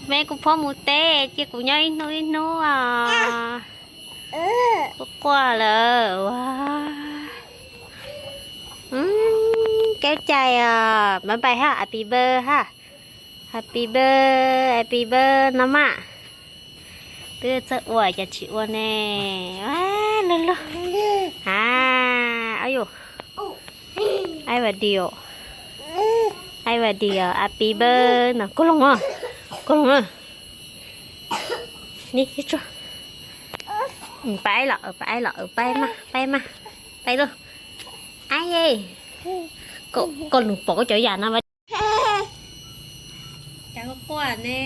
Meb kuv phob mus teb, cia kuv nyob ib hnub ib hnub os. Quaj quaj lawm. Kev cai os, bye bye ha, happy birthday ha. Happy birthday, happy birthday no mas. Twb txawj ua cas tsis ua ne. Lug lug. A, a yu. Ai va dio. Ai va dio, happy birthday no, koj loo os. Koj loo na. Ni tsuag. Pab aib los, pab aib los, pab mas, pab mas. Pab lug. Aib ye. Koj lug pom koj cov yam no. Cas quaj quaj ne.